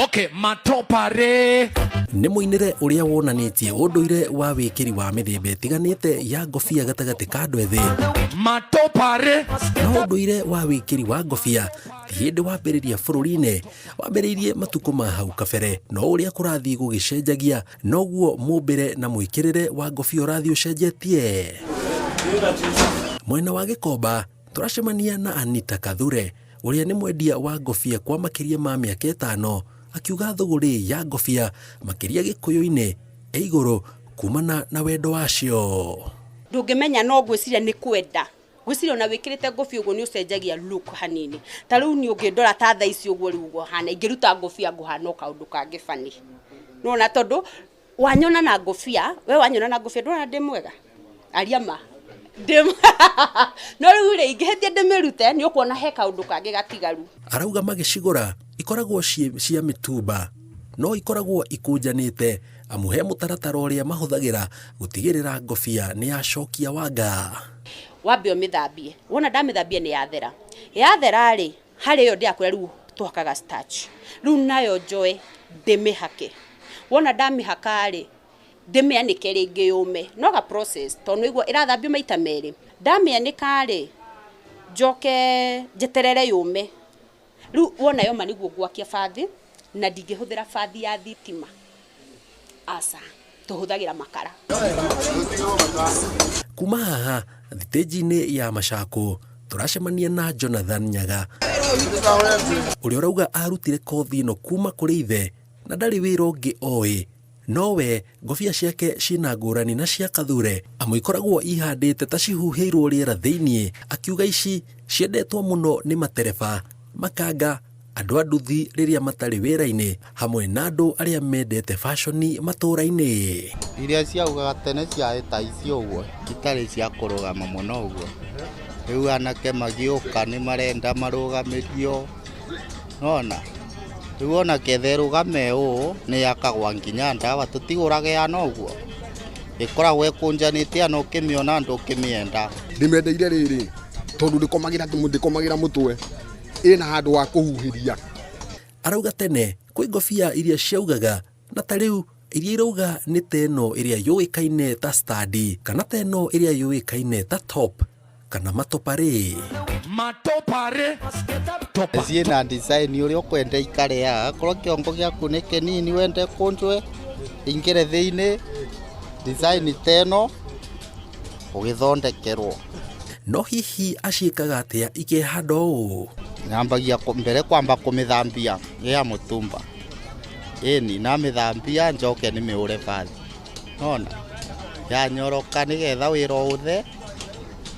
Okay, matopare. Nĩ mũinĩre ũrĩa wonanĩtie ũndũire wa wĩkĩri wa mĩthemba ĩtiganĩte ya ngobia gatagatĩ ka andũ ethĩ. Matopare. No ũndũire wa wĩkĩri wa ngobia ti hĩndĩ wambĩrĩria bũrũri-inĩ, wambĩrĩirie matukũ ma hau kabere, no ũrĩa kũrathiĩ gũgĩcenjagia noguo mũmbĩre na mwĩkĩrĩre wa ngobia ũrathiĩ ũcenjetie. Mwena wa Gĩkomba tũracemania na Anita Kathure ũrĩa nĩ mwendia wa ngobia kwa makĩria ma mĩaka 5, akiuga thũgũrĩ ya ngobia makĩria Gĩkũyũ-inĩ ĩ igũrũ kumana na wendo wacio. Ndũngĩmenya, no ngwĩciria nĩ kwenda, ngwĩciria ona wĩkĩrĩte ngobia ũguo nĩ ũcenjagia look hanini. Ta rĩu niĩ ũngĩndora ta thaa ici ũguo, rĩu ũguo hana, ingĩruta ngobia ngũhana o kaũndũ kangĩ bani. Nĩwona, tondũ wanyona na ngobia, we wanyona na ngobia, ndũrona ndĩ mwega? Aria ma ndĩ no rĩu rĩ, ingĩhĩtia ndĩmĩrute, nĩ ũkuona he kaũndũ kangĩ gatigaru. Arauga magĩcigũra ikoragwo ciĩ cia mĩtumba, no ikoragwo ikũnjanĩte amu he mũtaratara ũrĩa mahũthagĩra gũtigĩrĩra ngobia nĩ yacokia wanga. Wambe ũmĩthambie. Wona ndamĩthambia nĩ yathera, yathera rĩ, harĩ ĩyo ndĩrakwĩra rĩu tũhakaga starch, rĩu nayo njoe ndĩmĩhake. Wona ndamĩhaka rĩ, ndĩmĩanĩke rĩngĩ yũme, no ga process, tondũ nĩguo ĩrathambio maita merĩ. Ndamĩanĩka rĩ, njoke njeterere yũme. Rĩu wona yoma nĩguo ngwakia bathi, na ndingĩhũthĩra bathi ya thitima, aca, tũhũthagĩra makara. Kuma haha thitĩnji-inĩ ya Machako tũracemania na Jonathan Nyaga ũrĩa ũrauga arutire kothi ĩno kuma kũrĩ ithe na ndarĩ wĩra ũngĩ oĩ, nowe ngobia ciake ciĩna ngũrani na cia Kathure amu ikoragwo ihandĩte ta cihuhĩirwo rĩera thĩiniĩ, akiuga ici ciendetwo mũno nĩ matereba, makanga, andũ a nduthi rĩrĩa matarĩ wĩra-inĩ, hamwe na andũ arĩa mendete baconi matũũra-inĩ. Iria ciaugaga tene ciarĩ ta ici ũguo, itarĩ cia kũrũgama mũno ũguo. Rĩu anake magĩũka nĩ marenda marũgamĩrio, nona rĩu ona ketha ĩrũgame ũũ nĩ yakagwa nginya ndawa, tũtigũraga yana ũguo, ĩkoragwo ĩkũnjanĩte, ana ũkĩmĩona ndũkĩmĩenda. Ndĩmendeire rĩrĩ tondũ ndĩkomagĩra mũtwe, ĩna handũ ha kũhuhĩria. Arauga tene kwĩ ngobia iria ciaugaga, na ta rĩu iria irauga nĩ ta ĩno ĩrĩa yũĩkaine ta stadi, kana ta ĩno ĩrĩa yũĩkaine ta top kana matoparĩ. Matopare. Topa. Ciĩna design ũrĩa ũkwenda ikare haha, akorwo kĩongo gĩaku nĩ kĩnini wende kũnjwe ingĩre thĩinĩ, design ta ĩno ũgĩthondekerwo. No hihi aciĩkaga atĩa ikehanda ũũ? Nyambagia mbere kwamba kũmĩthambia ya mũtumba, ĩni namĩthambia njoke nĩmĩhũre bathi, nona yanyoroka nĩgetha wĩra ũhũthe.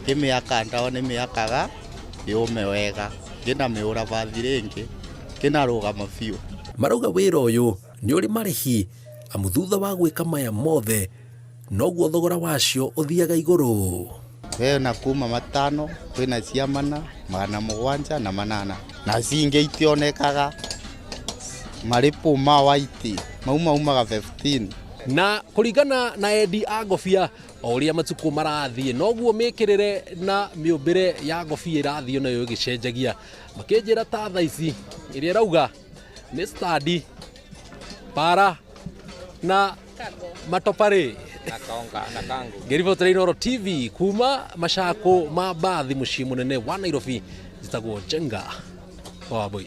Ngĩmĩaka ndawa nĩmĩakaga yũme wega, ngĩnamĩhũra bathi rĩngĩ ngĩnarũgama biũ. Marauga wĩra ũyũ nĩ ũrĩ marĩhi amu thutha wa gwĩka maya mothe noguo thogora wacio ũthiaga igũrũ. Kwĩna kuma 500, kwĩna cia 400, 700 na 800, na cingĩ itionekaga, marĩpũ ma white mau maumaga 15. Na kũringana na endi a ngobia, o ũrĩa matukũ marathiĩ noguo mĩkĩrĩre na mĩũmbĩre ya ngobia ĩrathiĩ nayo ĩgĩcenjagia. Makĩnjĩra ta thaa ici ĩrĩa ĩrauga nĩ stadi, para na matoparĩ. Ngĩribotera Inooro TV kuma Machako ma Mbathi, mũciĩ mũnene wa Nairobi, njĩtagwo Njenga wa Wambui.